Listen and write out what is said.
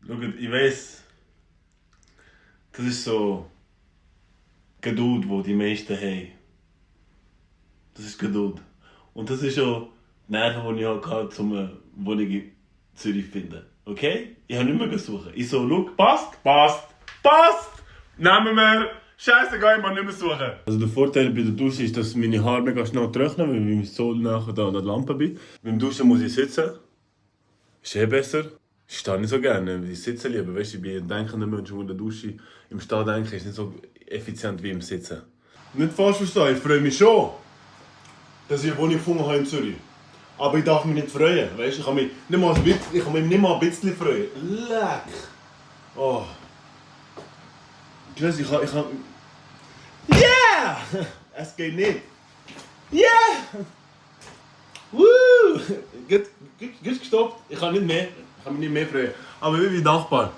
Schaut, ich weiss, das ist so Geduld, wo die meisten haben. Das ist Geduld. Und das ist auch die Nerven, die ich hatte, um eine Wohnung in Zürich zu finden. Okay? Ich habe nicht mehr suchen. Ich so, schau, passt! Nehmen wir! Scheißegal, ich muss nicht mehr suchen. Also der Vorteil bei der Dusche ist, dass meine Haare mega schnell trocknen, weil ich so nachher da an der Lampe bin. Beim Duschen muss ich sitzen. Ist eh besser. Ich stehe nicht so gerne, ich sitze lieber. Weißt du, ich bin ein denkender Mensch, der in der Dusche im Stehen denken ist nicht so effizient wie im Sitzen. Nicht falsch verstehen, ich freue mich schon, dass ich eine Wohnung gefunden habe in Zürich. Aber ich darf mich nicht freuen, weißt du? Ich kann mich nicht mal ein bisschen freuen. Leck! Oh. Ich weiß, ich kann... Yeah! Es geht nicht. Yeah! Woo! Gut gestoppt. Ich kann mich nicht mehr freuen. Aber ich bin dankbar.